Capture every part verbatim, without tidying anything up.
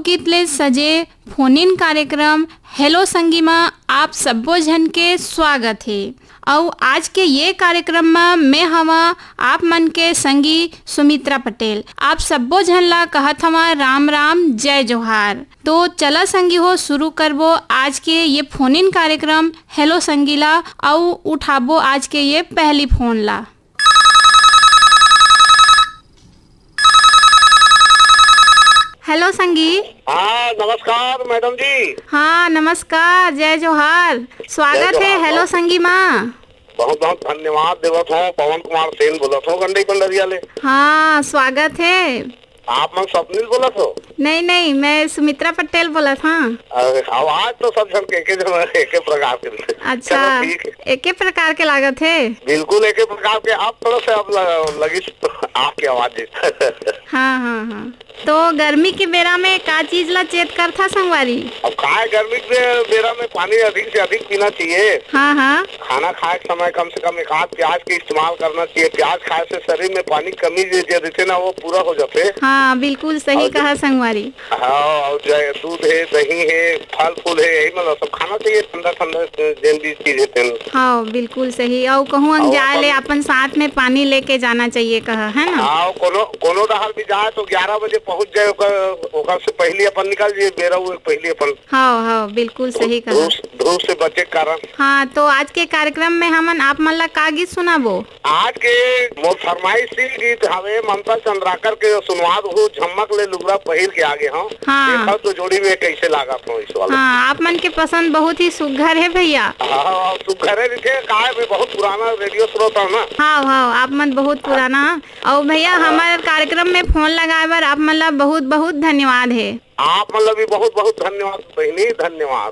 गीत ले सजे फोन इन कार्यक्रम हेलो संगी म आप सब्बो झन के स्वागत हे। अउ आज के ये कार्यक्रम म मैं हवा आप मन के संगी सुमित्रा पटेल। आप सब्बो झन ला कहत हवा राम राम, जय जोहार। तो चला संगी हो, शुरू करबो आज के ये फोन इन कार्यक्रम हेलो संगी ला, अउ उठाबो आज के ये पहली फोन ला। हेलो संगी। हाँ, नमस्कार मैडम जी। हाँ, नमस्कार, जय जोहार। स्वागत हे हेलो संगी मा। बहुत बहुत धन्यवाद देवत हूँ। पवन कुमार सेन बोलत हूँ, गंडई पंडरिया ले। हाँ, स्वागत हे। आप मन सपनिल बोलत हो? नहीं, नहीं, मैं सुमित्रा पटेल बोलत हूँ। अरे, आवाज तो सब झन के एके जन, एके प्रकार के रहिथे। अच्छा, चलो, ठीक है। एके प्रकार के लागत हे। बिल्कुल एके प्रकार के। अब थोड़ा सा अब ल-, लगिस आके आवाज। हाँ, हाँ, हाँ। तो गर्मी के बेरा में का चीज ला चेत करथा संगवारी? अब का है, गर्मी के बेरा में पानी अधिक से अधिक पीना चाहिए। हाँ, हाँ। खाना खाए के समय कम से कम एक आध प्याज के इस्तेमाल करना चाहिए। प्याज खाए से शरीर में पानी कमी जे, जे रहिथे ना, वो पूरा हो जाथे। हाँ, बिल्कुल सही और कहा संगवारी। हाँ, और जो है, दूध है, दही है, फल फूल है, यही मतलब सब खाना चाहिए, ठंडा ठंडा जेन भी चीज है तेन। हाँ, बिल्कुल सही। और कहूँ और जाए ले अपन अपन साथ में पानी लेके जाना चाहिए कहा, है ना? हाँ, कोनो, कोनो डहर भी जाए तो ग्यारह बजे पहुँच जाए, ओकर, ओकर से पहले अपन निकल जाए, बेरा हुए पहले अपन। हाँ, हाँ, बिल्कुल सही कहा। धूप, धूप से बचे के कारण। हाँ, तो आज के कार्यक्रम में हमन आप मन ला का गीत सुनाबो? आज के मोर फरमाइशी गीत हवे ममता चंद्राकर के, सुनवा दो, झमक ले लुगरा पहिर के आगे हूँ। हाँ। देखो तो जोड़ी में कैसे लागत हो इस वाला। हाँ, आप मन के पसंद बहुत ही सुघर है भैया। हाँ, सुघर है, दिखे, का है, मैं बहुत पुराना रेडियो श्रोता हूँ ना। हाँ, हाँ, आप मन बहुत पुराना। और भैया, हाँ। हमारे कार्यक्रम में फोन लगाए बर आप मन ला बहुत बहुत धन्यवाद है। आप मन ला भी बहुत बहुत धन्यवाद बहिनी, धन्यवाद।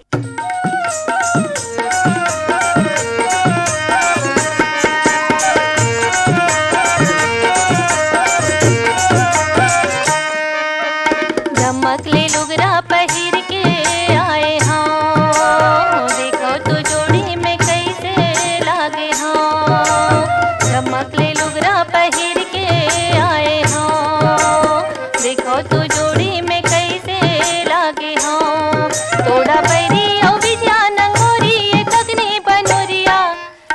झमक ले लुगरा पहिर के आए हौं, देखो तो जोड़ी में कैसे लागे हौं। झमक ले लुगरा पहिर के आए हौं, देखो तो जोड़ी में कैसे लागे हौं। तोड़ा पैरी अउ बिछिया नंगोरी, ये कगनी बनोरिया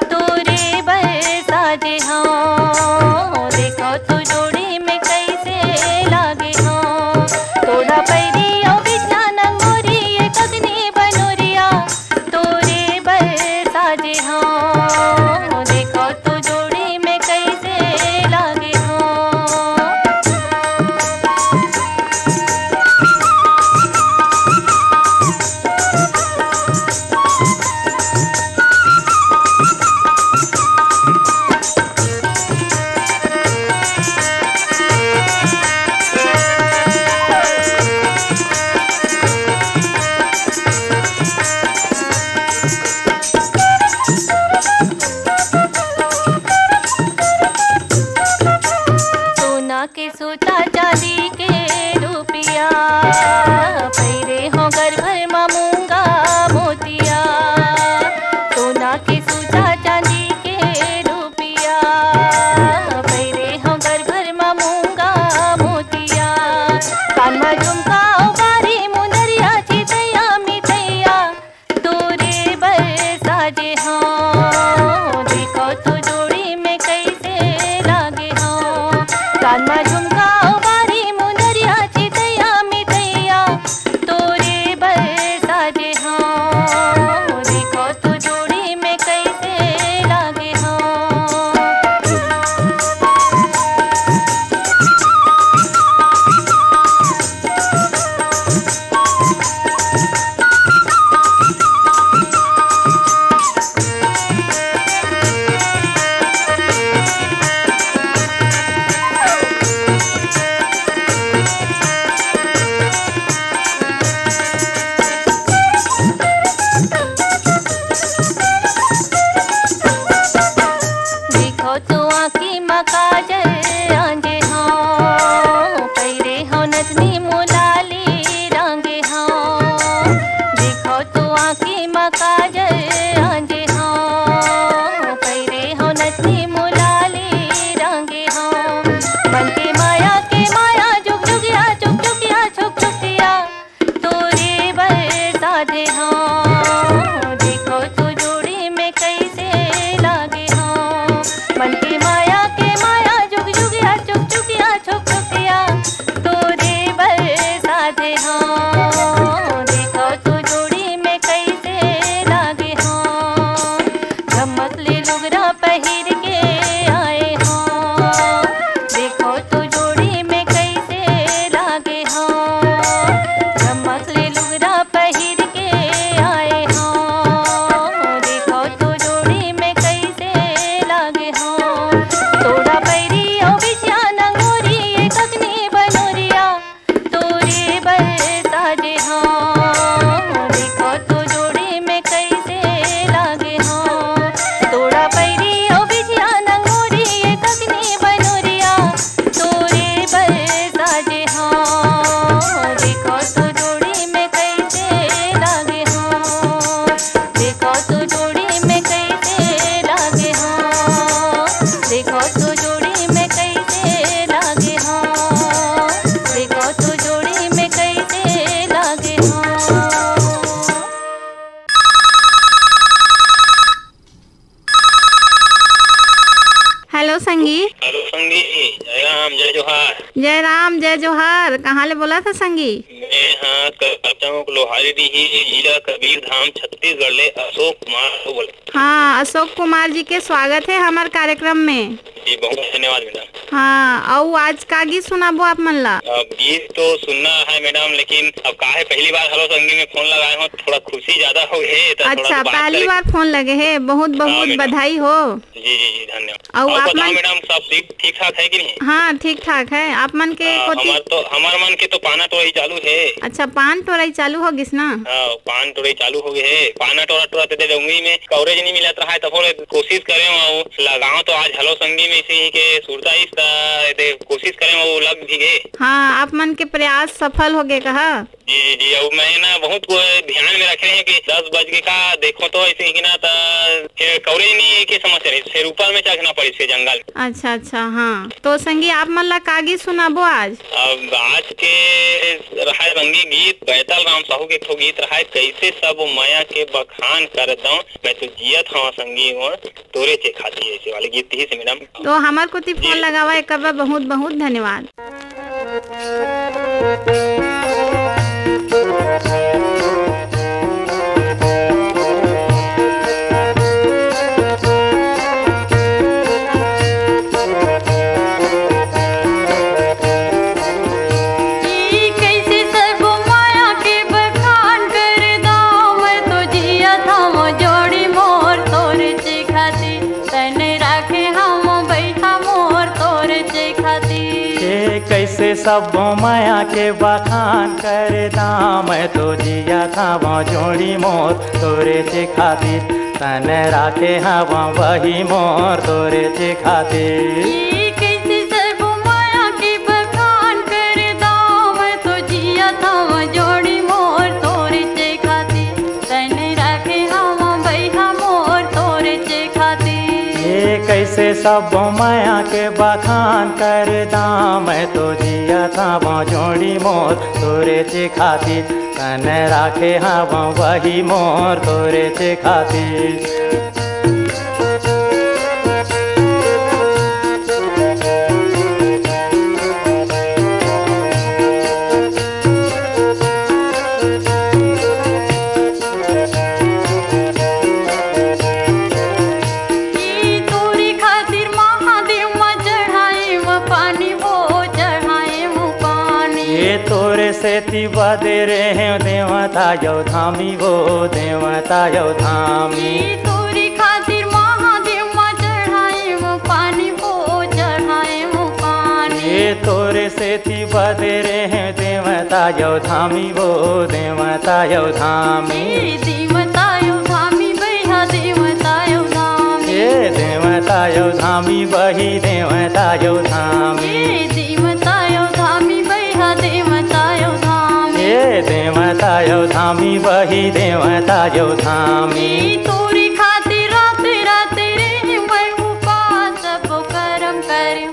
तोरे बर साजे हौं। देखो तो जोड़ी में कैसे लागे हौं। तोड़ा पैरी अउ बिछिया नंगोरी, ये कगनी बनोरिया तोरे बर साजे हौं। देखो तो जोड़ी में कैसे लागे हौं। लुगरा पहिर के आए हो, देखो तो जोड़ी में कैसे लागे हो। चमक ले लुगरा पहिर के आए हो, देखो तो जोड़ी में कैसे लागे हो। तोरा पैरी ओ बिछिया नंगोरी, ये ककनी बनोरिया, तोरे बर साजे हो। देखो तो जोड़ी में कैसे लागे हो। तोरा पैरी ओ बिछिया नंगोरी, ये ककनी बनोरिया, तोरे बर साजे हो। देखो तो जोड़ी में कैसे लागे हो। देखो तो जोड़ी में कैसे लागे हो। देखो तो जोड़ी में कैसे लागे हो। देखो तो जोड़ी में कैसे लागे हो। हेलो संगी। हेलो संगी, जय राम, जय जोहार। जय राम, जय जोहार। कहाँ ले बोलत हा संगी? मैं हाँ कलकत्ता लोहारी डीही, जिला कबीर धाम, छत्तीसगढ़ ले अशोक कुमार बोल। हाँ, अशोक कुमार जी के स्वागत है हमार कार्यक्रम में। जी, बहुत धन्यवाद मैडम। हाँ, अउ आज का गीत सुनाबो आप मन ला? अब गीत तो सुनना है मैडम, लेकिन अब का है, पहली बार हेलो संगी में फोन लगाए हो, थोड़ा खुशी ज्यादा हो गए, तो थोड़ा अच्छा, सा बात पहली करें। बार फोन लगे है, बहुत हाँ बहुत मैडम। बधाई हो। जी जी जी, धन्यवाद। अउ और आप बताओ मन मैडम, सब ठीक ठीक ठाक है कि नहीं? हाँ, ठीक ठाक है। आप मन के हाँ, कोती? हमार तो, हमार मन के तो पाना टोरई चालू है। अच्छा, पान टोरई चालू हो गिस ना? हाँ, पान टोरई चालू हो गए है। पाना टोरा टोरा ते डोंगरी में कवरेज नहीं मिलत रहा है, तो फिर कोशिश करे हूँ लगाओ तो आज हेलो संगी में इसी के सुरता इस ता, एदे कोशिश करे हूँ, वो लग भी गए। हाँ, आप मन के प्रयास सफल हो गए कहा? जी जी जी। अब मैं ना बहुत को ध्यान में रखे हैं कि दस बज के का देखो तो ऐसे ही ना, तो फिर कवरेज नहीं है के समस्या रही, फिर ऊपर में चढ़ना पड़ी, फिर जंगल। अच्छा अच्छा, हाँ। तो संगी, आप मन ला का गीत सुनाबो आज? अब आज के रहा रंगी गीत, बैतल राम साहू के एक ठो गीत रहा है, कैसे सब मया के बखान कर दऊं, मैं तो जियत हवा संगी हो तोरे चे खाती, ऐसे वाले गीत ही से मैडम। तो हमार कोती फोन जी। लगावा एक बार, बहुत बहुत धन्यवाद। ई कइसे सब माया के बखान कर दंव, मैं तो जियत हंव जोड़ी मोर तोरे चे खातिर। तने राखे हंव बइठा मोर तोरे चे खातिर। ए कइसे सब्बो मया के बखान कर दंव, मैं तो जियत हंव जोड़ी मोर तोरे चे खातिर। तने राखे हंव बही मोर तोरे चे खातिर। ए कइसे सब्बो मया के बखान कर दंव, मैं तो जियत हंव जोड़ी मोर तोरे चे खातिर। तने राखे हंव बइहा मोर तोरे चे खातिर। ए कइसे सब्बो मया के बखान कर दंव, मैं तो जियत हंव जोड़ी मोर तोरे चे खातिर। तने राखे हंव बही मोर तोरे चे खातिर। ई तोरे खातिर महादेव म चढ़ाएंव पानी हो, चढ़ाएंव पानी। ए तोरे सेती बदे रेहेंव देवता अउ धामी वो, देवता अउ धामी। ई तोरे खातिर महादेव म चढ़ाएंव पानी हो, चढ़ाएंव पानी। ए तोरे सेती बदे रेहेंव देवता अउ धामी वो, देवता अउ धामी। ए देवता अउ धामी बइहा, देवता अउ धामी। ए देवता अउ धामी बही, देवता अउ धामी। ए देवता अउ धामी बइहा, देवता अउ धामी। ए देवता अउ धामी बही, देवता अउ धामी। ए तोरे खातिर रात रात रेहेंव मैं उपास, सबो करम करेंव,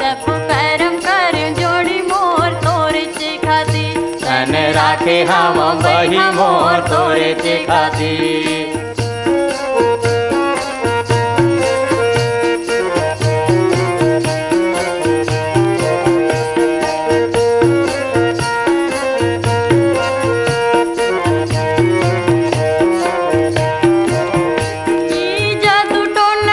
सबो करम करेंव जोड़ी मोर तोरे चे खातिर। तने राखे हंव बही मोर तोरे चे खातिर। ई जादू टोना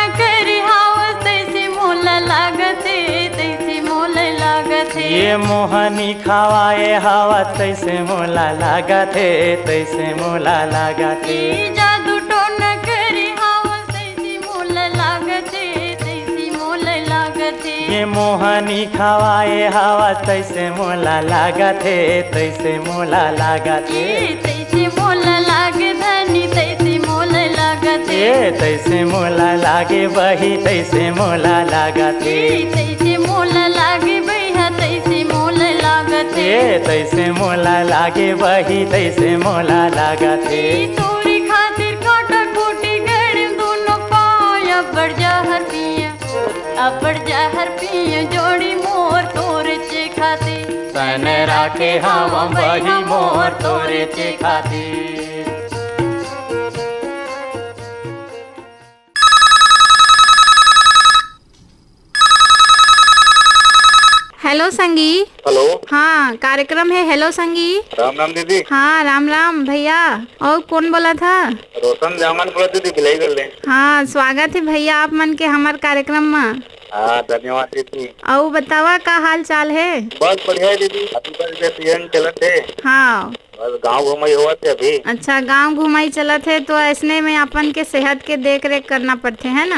मोहनी खवाए हवस तैसे मोला लागत हे, तैसे मोला लागत हे। ए जादू टोना करे हवस तैसे मोला लागत हे, तैसे मोला लागत हे। ये मोहनी खवाए हवस तैसे मोला लागत हे, तैसे मोला लागत हे। ए तैसे मोला लागे धनी, तैसे मोला लागत हे। ए तैसे मोला लागे बही, तैसे मोला लागत हे। ए तैसे मोला लागे बही, तैसे मोला लागत हे। ए तैसे मोला लागे बही, तैसे मोला लागत हे। ए तोरे खातिर काटा खूंटी गड़ेंव दूनों पाँव, अब्बड़ जहर पिएंव, अब्बड़ जहर पिएंव जोड़ी मोर तोरे चे खातिर। सैने राखे हवंव बही मोर तोरे चे खातिर। हेलो संगी। हेलो। हाँ, कार्यक्रम हे हेलो संगी। राम राम दीदी। हाँ, राम राम भैया। अउ कोन बोलत हा? रोशन जामन बोलत दीदी, भिलाई गल्ली। हाँ, स्वागत हे भैया आप मन के हमर कार्यक्रम मा। हाँ, धन्यवाद दीदी। अउ बतावा, का हाल चाल हे? बस बढ़िया हे दीदी, अभी बस ये सीजन चलत हे। हाँ। बस गाँव घुमाई होवत हे अभी। अच्छा, गाँव घुमाई चलत हे, तो अइसने में अपन के सेहत के देख रेख करना पड़थे, है ना?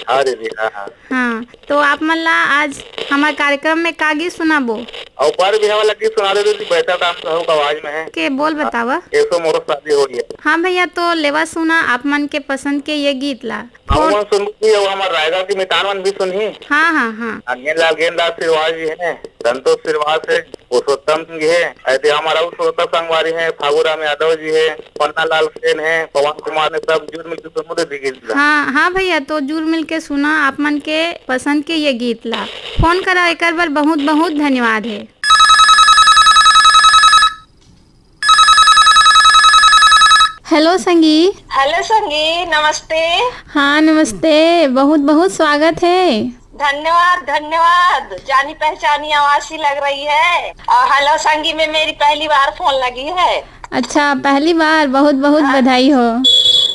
हाँ दीदी, हाँ, हाँ। हाँ, तो आप मन ला आज हमर कार्यक्रम में का गीत सुनाबो? अउ पर भी हमला गीत सुना दे दीदी, बैतल राम साहू का आवाज में हे। के बोल बतावा। एसो मोरो शादी हो गया। हाँ भैया, तो लेवा सुना आप मन के पसंद के ये गीत ला। हाँ, फोन वो सुन के, वो हमर रायगढ़ के मितान मन भी सुनही। हाँ, हाँ, हाँ। अनिल लाल गेंदा श्रीवास जी हे, संतोष श्रीवास हे, पुरुषोत्तम सिंह हे, ऐसे हमर अउ श्रोता संगवारी हे, फागुराम यादव जी हे, पन्ना लाल सेन हे, पवन कुमार हे, सब जुर मिल के सुनबो दीदी गीत ला। हाँ, हाँ भैया, तो जुर मिल के सुना आप मन के पसंद के ये गीत ला। फोन करा एकर बर बहुत बहुत धन्यवाद हे। हेलो संगी। हेलो संगी, नमस्ते। हाँ, नमस्ते, बहुत बहुत स्वागत हे। धन्यवाद, धन्यवाद। जानी पहचानी आवाज सी लग रही है। और हेलो संगी में मेरी पहली बार फोन लगी है। अच्छा, पहली बार, बहुत बहुत हाँ। बधाई हो।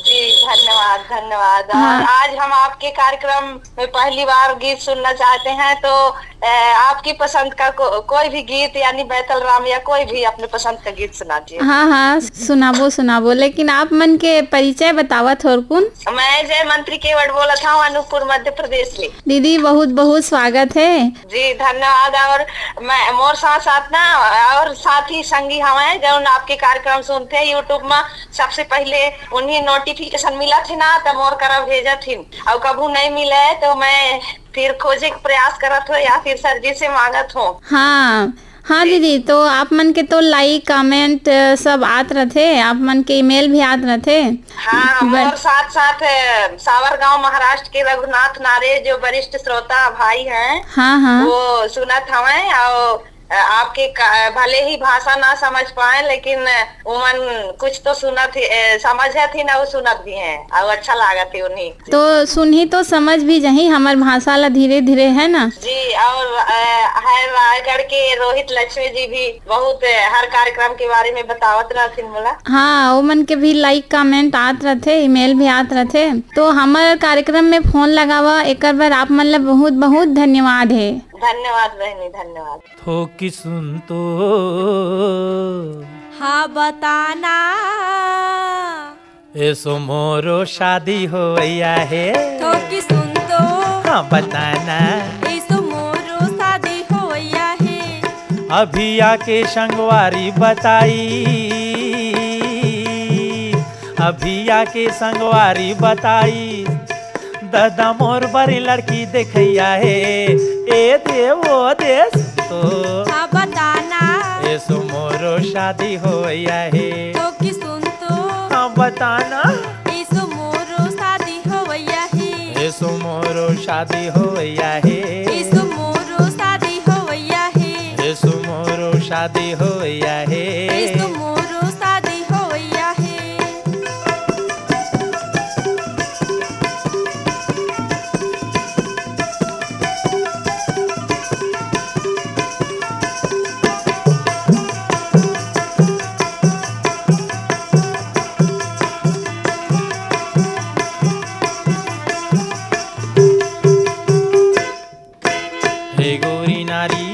जी, धन्यवाद, धन्यवाद। और हाँ। आज हम आपके कार्यक्रम में पहली बार गीत सुनना चाहते हैं, तो अ, आपकी पसंद का को-, कोई भी गीत, यानी बैतल राम या कोई भी अपने पसंद का गीत सुना दिए। हाँ, हाँ, सुनाबो, सुनाबो, लेकिन आप मन के परिचय बतावा थोरकुन। मैं जयमंत्री केवट बोलत हूँ, अनूपपुर, मध्य प्रदेश से। दीदी, बहुत, बहुत स्वागत हे। जी, धन्यवाद। और मैं, मोर साथ, साथ ना, और साथी संगी हवंय, जौन आपके कार्यक्रम सुनथे YouTube में, सबसे पहले उन्हीं notification मिलत हे ना, त मोर करा भेजत हिन, और कभू नहीं मिले तो मैं फिर खोजे के प्रयास करत हो या फिर सर जी से मांगत हो। हाँ, हाँ जी। दीदी, तो आप मन के तो like, comment, अ, सब आत रथे, आप मन के email भी आत रथे। हाँ, बन- मोर साथ साथ, अ, सावरगांव महाराष्ट्र के रघुनाथ नारे जो वरिष्ठ श्रोता भाई हैं, हाँ, हाँ। वो सुनत हवंय और अ, आपके का-, भले ही भाषा ना समझ पाए, लेकिन उमन कुछ तो सुनत ही, अ, समझत ही ना, वो सुनत भी हैं, और अच्छा लागत ही उन्हीं। तो सुनही तो समझ भी जही हमर भाषा ला धीरे धीरे, है ना? जी, और, अ, है रायगढ़ के रोहित लक्ष्मी जी भी बहुत, अ, हर कार्यक्रम के बारे में बतावत रहथिन मोला। हाँ, ओमन के भी like, comment आत रथे, email भी आत रथे। तो हमर कार्यक्रम में फोन लगावा, एकर बर आप मन ला बहुत बहुत धन्यवाद हे। धन्यवाद बहनी, धन्यवाद। थोकिसुन तो। हाँ, बताना। एसो मोरो शादी होवइया हे। थोकिसुन तो। हाँ, बताना। एसो मोरो शादी होवइया हे। अभी आके संगवारी बताई, अभी आके संगवारी बताई, ददा मोर बर लड़की देखइया हे, ए दे ओ देस तो। हाँ, बताना। एसो मोरो शादी होवइया हे। थोकिसुन तो। हाँ, बताना। एसो मोरो शादी होवइया हे। एसो मोरो शादी होवइया हे। एसो मोरो शादी होवइया हे। एसो मोरो शादी होवइया हे। एसो मोरो शादी होवइया हे। हे गोरी नारी,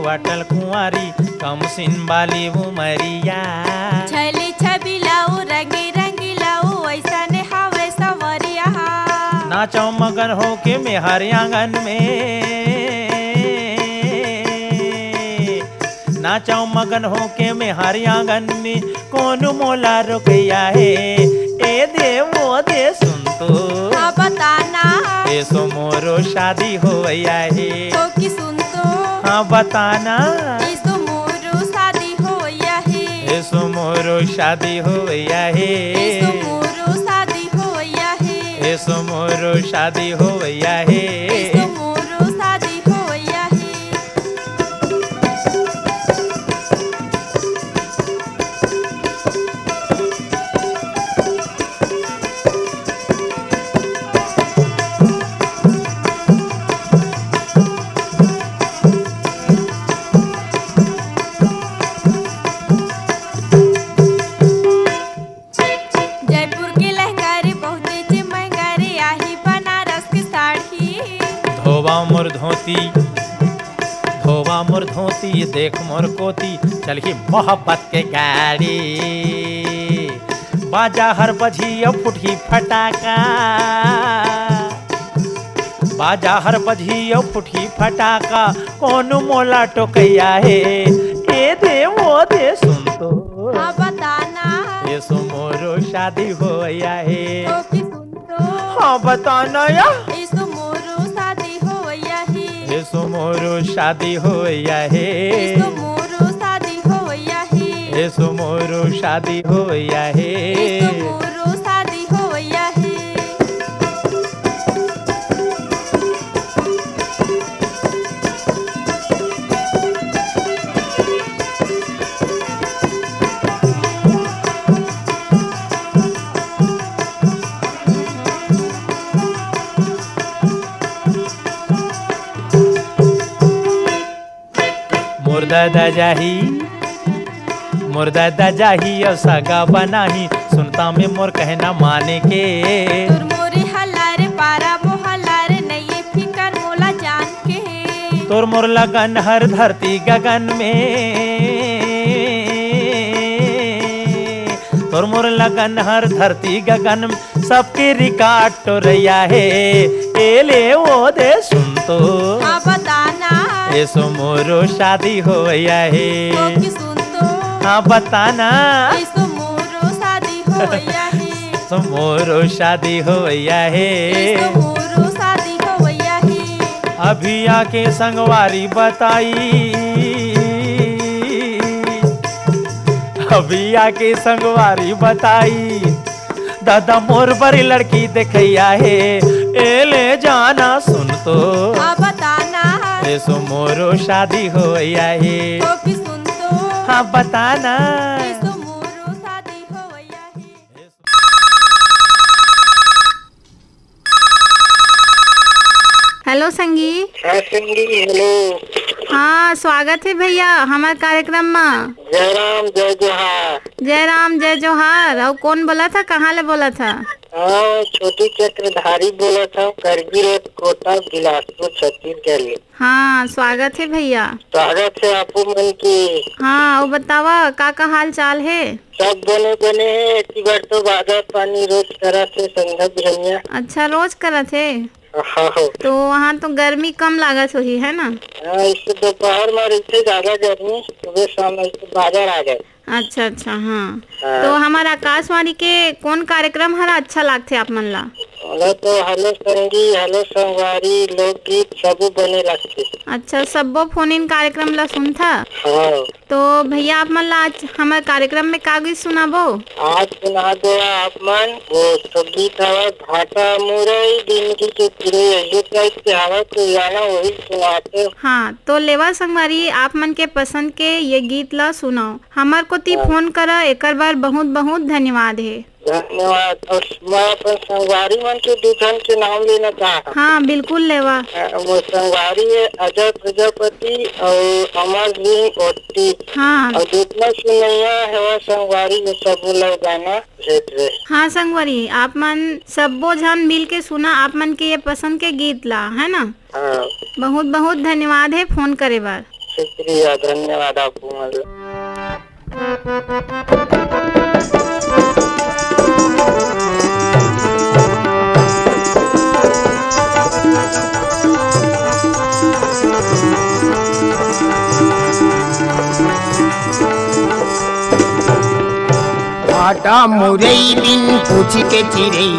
पटल कुंवारी कम सिन बाली उमरिया। छली छबिलाऊ रंगी रंगीलाऊ ऐसने हावय सवरिया। नाचव मगन होके मेहर आंगन में, नाचव मगन होके मेहर आंगन में, कोन मोला रोकैया हे? ए दे ओ दे सुन तो। हाँ बताना। एसो मोरो शादी होवैया हे। तो कि सुन तो। हाँ बताना। एसो मोरो शादी होवैया हे। एसो मोरो शादी होवैया हे। एसो मोरो शादी होवैया हे। एसो मोरो शादी होवैया हे। एसो मोरो शादी होवैया हे। जयपुर के लहंगा रे बहुते जे महंगा रे, आही बनारस के साड़ी। धोवा मोर धोती, धोवा मोर धोती, देख मोर कोती, चलही मोहब्बत के गाड़ी। बाजा हर बजही अउ फुटही फटाका, बाजा हर बजही अउ फुटही फटाका, कोन मोला टोकैया हे? ए दे ओ दे सुन तो। हाँ बताना। एसो मोरो शादी होवैया हे। तो कि सुन तो। हाँ बताना या। एसो मोरो शादी होवैया हे। एसो मोरो शादी होवैया हे। एसो मोरो शादी होवैया हे। एसो मोरो शादी होवैया हे। एसो मोरो शादी होवैया हे। मोर ददा जाही, मोर ददा जाही अउ सगा बनाही, सुनता में मोर कहना माने के। तोर मोरे हल्ला रे पारा मोहल्ला रे, नइये फिकर मोला जान के। तोर मोर लगन हर धरती गगन में, तोर मोर लगन हर धरती गगन में, सबके रिकॉर्ड टोरैया हे। ए ले ओ दे सुन तो। हाँ बताना। एसो मोरो शादी होवैया हे। तो कि सुन तो। हाँ बताना। एसो मोरो शादी होवैया हे। एसो मोरो शादी होवैया हे। एसो मोरो शादी होवैया हे। अभी आके संगवारी बताई, अभी आके संगवारी बताई, दादा मोर बरी लड़की देखैया हे। ए ले जाना सुन तो। हाँ बताना। एसो मोरो शादी होवैया हे। तो कि सुन तो। हाँ बताना। एसो मोरो शादी होवैया हे। हेलो संगी। हाँ संगी, हेलो। हाँ, स्वागत हे भैया हमर कार्यक्रम मा। जय राम, जय जोहार। जय राम, जय जोहार। अउ कोन बोलत हा, कहाँ ले बोलत हा? हाँ, छोटी चक्रधारी बोलत हा, करगी रोड, कोटा, बिलासपुर, छत्तीसगढ़ ले। हाँ, स्वागत हे भैया। स्वागत हे आपो मन के। हाँ, अउ बतावा, का का हाल चाल हे? सब बने बने हे, एती बर तो बादर पानी रोज करत हे संध्या बिहनिया। अच्छा, रोज करत हे? हाँ, हाँ। तो वहाँ तो गर्मी कम लागत होही, है ना? हाँ, इससे दोपहर में रहते ज्यादा गर्मी, सुबह शाम में तो बादर आ जाए। अच्छा, अच्छा, हाँ। हाँ। तो हमार आकाशवाणी के कौन कार्यक्रम हर अच्छा लागथे आप मन ला? मोला तो हेलो संगी, हेलो संगवारी, लोकगीत सबो बने लागथे। अच्छा, सब्बो फोन इन कार्यक्रम ला सुनथा? हाँ। तो भैया, आप मन ला आज हमर कार्यक्रम में का गीत सुनाबो? आज सुना दो आप मन, वो तो गीत हवय, भाटा मुरई, जिंदगी के चिरई, ये टाइप के हवय, कोई गाना वही सुनाते। हाँ, तो लेवा संगवारी, आप मन के पसंद के ये गीत ला सुनाओ। हमर कोती हाँ। फोन करा, एकर बर बहुत बहुत धन्यवाद हे। धन्यवाद। और मैं अपन संगवारी मन के दू झन के नाम लेना चाहत हूँ। हाँ, बिल्कुल लेवा। अ, वो संगवारी है अजय प्रजापति और अमर सिंह ओट्टी। हाँ। और जितना सुनैया है वह संगवारी, ये सब लोग गाना भेज रहे। हाँ संगवारी, आप मन सब्बो झन मिल के सुना आप मन के ये पसंद के गीत ला, है ना? हाँ। बहुत बहुत धन्यवाद हे फोन करे बर। शुक्रिया, धन्यवाद आप मन ला। भाटा मुरई बिन पूछ के चिरई,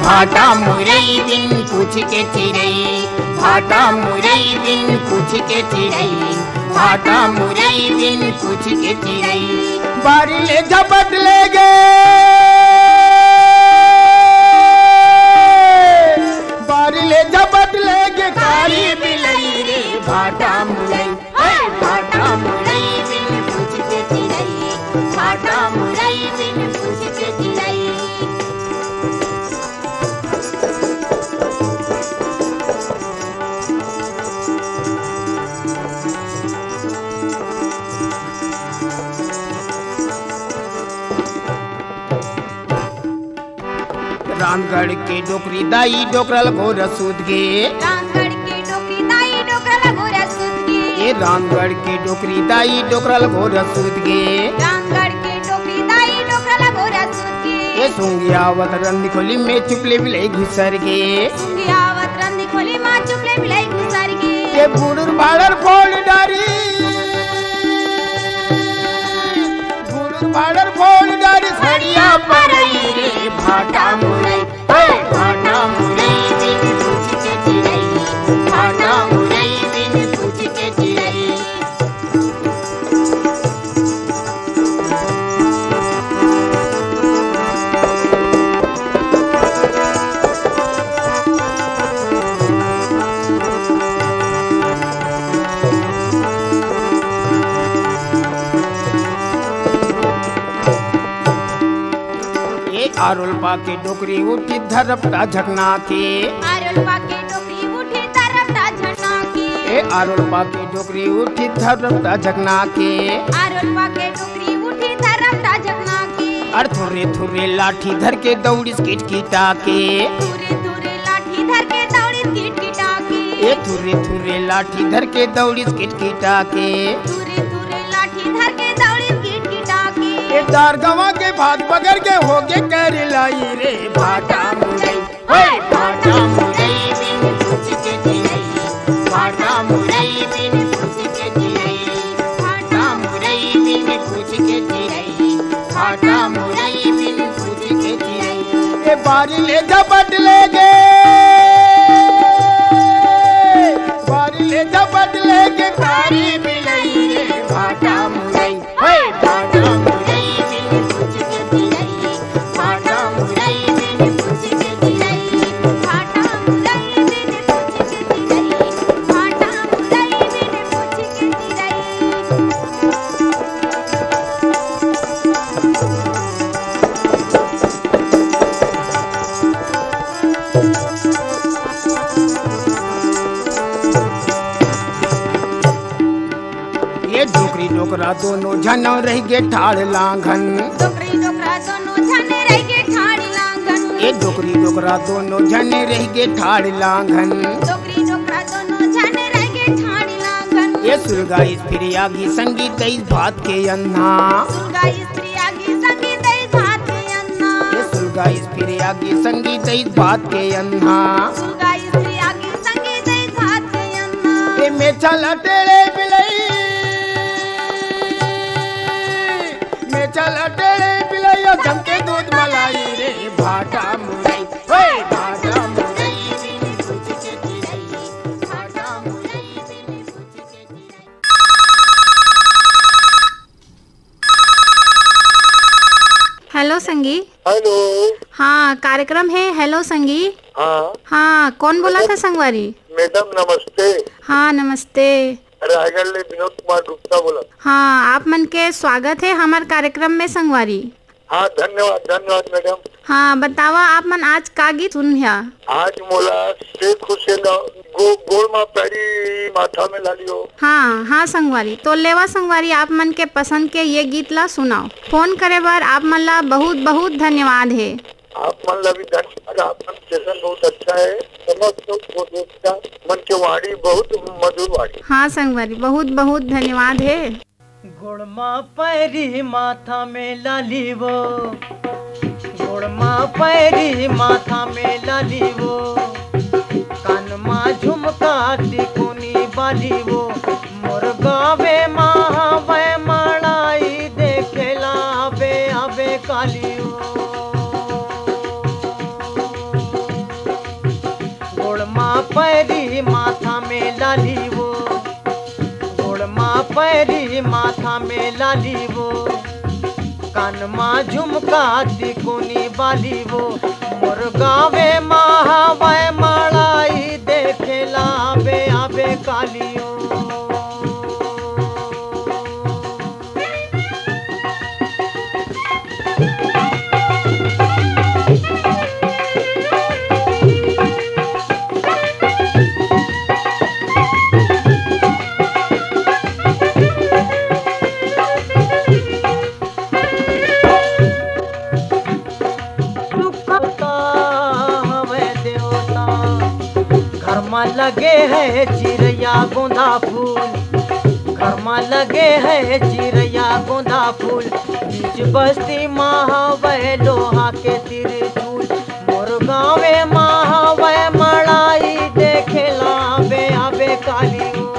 भाटा मुरई बिन पूछ के चिरई, भाटा मुरई बिन पूछ के चिरई, भाटा मुरई बिन पूछ के चिरई। बारी ले झपट ले गे, बारी ले झपट ले गे कारी बिलई रे, भाटा मुरई, हे भाटा मुरई बिन पूछ के चिरई, भाटा मुरई बिन पूछ के चिरई। रामगढ़ के डोकरी दाई डोकरा ल घोर सूत गे। रामगढ़ के डोकरी दाई डोकरा ल घोर सूत गे। ए रामगढ़ के डोकरी दाई डोकरा ल घोर सूत गे। रामगढ़ के डोकरी दाई डोकरा ल घोर सूत गे। ए सूंघी आवत रंधी खोली में चुपले बिलई घुसर गे। सूंघी आवत रंधी खोली में चुपले बिलई घुसर गे। ए बुड़ुर बाड़र फोड़ डारी, बुड़ुर बाड़र फोड़ डारी सड़िया परई रे, भाटा मुरई, हे भाटा मुरई बिन पूछ के चिरई, भाटा मुरई बिन पूछ के चिरई। ए आरोल पाके डोकरी उठी धरपटा झकना के। आरोल पाके डोकरी उठी धरपटा झकना के। ए आरोल पाके डोकरी उठी धरपटा झकना के। आरोल पाके डोकरी उठी धरपटा झकना के। अर थुर्रे थुर्रे लाठी धर के दौड़िस किटकिटा के। थुर्रे थुर्रे लाठी धर के दौड़िस किटकिटा के। ए थुर्रे थुर्रे लाठी धर के दौड़िस किटकिटा के। थुर्रे थुर्रे लाठी धर के दौड़िस किटकिटा के। ए दार गवा के भात बगर के होगे कर लाई रे भाटा मुरई। हे भाटा मुरई बिन पूछ के चिरई, भाटा मुरई बिन पूछ के चिरई, भाटा मुरई बिन पूछ के चिरई, भाटा मुरई बिन पूछ के चिरई। ए बारी ले झपट ले गे, बारी ले झपट ले गे कारी बिलई रे भाटा मुरई। हे भाटा मुरई बिन पूछ के चिरई, भाटा मुरई बिन पूछ के चिरई, भाटा मुरई बिन पूछ के चिरई, भाटा मुरई बिन पूछ के चिरई। ये डोकरी डोकरा दोनों झन रहिगे ठाड़ लांघन। डोकरी डोकरा दोनों झन रहिगे ठाड़ लांघन। ये डोकरी डोकरा दोनों झन रहिगे ठाड़ लांघन। डोकरी डोकरा दोनों झन रहिगे ठाड़ लांघन। ये सुलगाइस फिर आगी संगी दईस भात के अन्ना। सुलगाइस फिर आगी संगी दईस भात के अन्ना। ये सुलगाइस फिर आगी संगी दईस भात के अन्ना। सुलगाइस फिर आगी संगी दईस भात के अन्ना। ए मेछा ल टेढ़े बिलई, मेछा ल टेढ़े बिलई, अउ झमके दूध मलाई रे भाटा मुरई, ओए भाटा मुरई बिन पूछ के चिरई, भाटा मुरई बिन पूछ के चिरई। हेलो संगी। हेलो। हाँ, कार्यक्रम हे हेलो संगी। हाँ। हाँ, कोन बोलत हे संगवारी? मैडम नमस्ते। हाँ नमस्ते। रायगढ़ ले विनोद कुमार गुप्ता बोलत। हाँ, आप मन के स्वागत हे हमर कार्यक्रम में संगवारी। हाँ, धन्यवाद, धन्यवाद मैडम। हाँ, बतावा आप मन आज का गीत सुनहा? आज मोला शेख हुसैन गो-, गोड़ मा पैरी माथा में ला लियो। हाँ, हाँ संगवारी, तो लेवा संगवारी आप मन के पसंद के ये गीत ला सुनाओ। फोन करे बर आप मन ला बहुत बहुत धन्यवाद हे। आप मन ला भी धन्यवाद। आप मन स्टेशन बहुत अच्छा है। समस्त वो दोस्त का मन के वाणी बहुत मधुर वाणी। हाँ संगवारी, बहुत बहुत धन्यवाद है। गोड़ मा पैरी माथा में लाली वो, गोड़ मा पैरी माथा में लाली वो, कान मा झुमका टिकुनी बाली वो, मोर गावे मा हवय मड़ाई देखेला आबे आबे काली वो। गोड़ मा पैरी माथा में लाली वो, गोड़ मा पैरी माथा में लाली वो, कान मा झुमका टिकुनी बाली वो, मोर गावे मा हवय मड़ाई देखेला आबे आबे काली वो। सुखता हवय देवता, घर म लगे है चिरैया गोंदा फूल, घर म लगे है चिरैया गोंदा फूल, बीच बस्ती म हवय लोहा के त्रिशूल, मोर गाँवे म हवय मड़ाई देखेला आबे आबे काली ओ।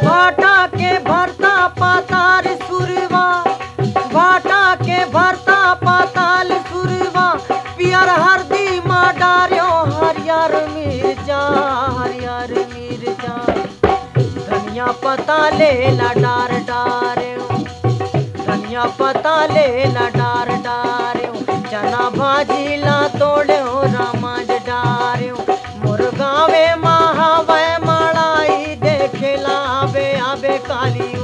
भाटा के भरता पाताल सुरवा, भाटा के भरता पाताल सुरवा, पियर हरदी मा डार्यो हरियर मिर्चा, हरियर मिर्चा। धनिया पत्ता ले ला डार डारेव, धनिया पत्ता ले ला डार डारेव, चना भाजी ला तोड़ेव, रामज डारेव। मोर गाँवे मा हवय मड़ाई देखेला आबे आबे काली ओ।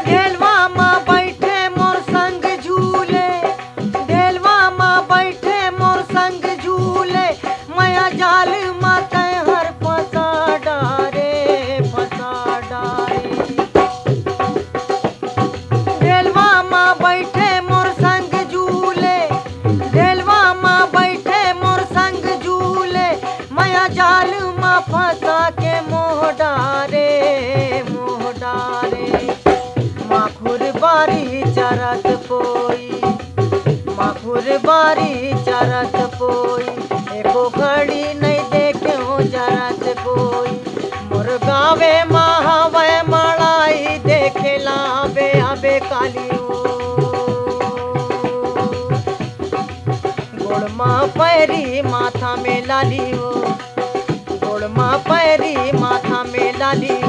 ढेलवा मा बइठे मोर संग झूले, ढेलवा मा बइठे मोर संग झूले, मया जाल मा तैं हर फंसा डारे, फंसा डारे। ढेलवा मा बइठे मोर संग झूले, ढेलवा मा बइठे मोर संग झूले, मया जाल मा फंसा के मोह डारे, मोह डारे। माखुर बारी चरत पोई, माखुर बारी चरत पोई, एको घड़ी नइ देखेव जरत पोई। मोर गाँवे मा हवय मड़ाई देखेला आबे आबे काली ओ। गोड़ मा पैरी माथा में लाली ओ, गोड़ मा पैरी माथा में लाली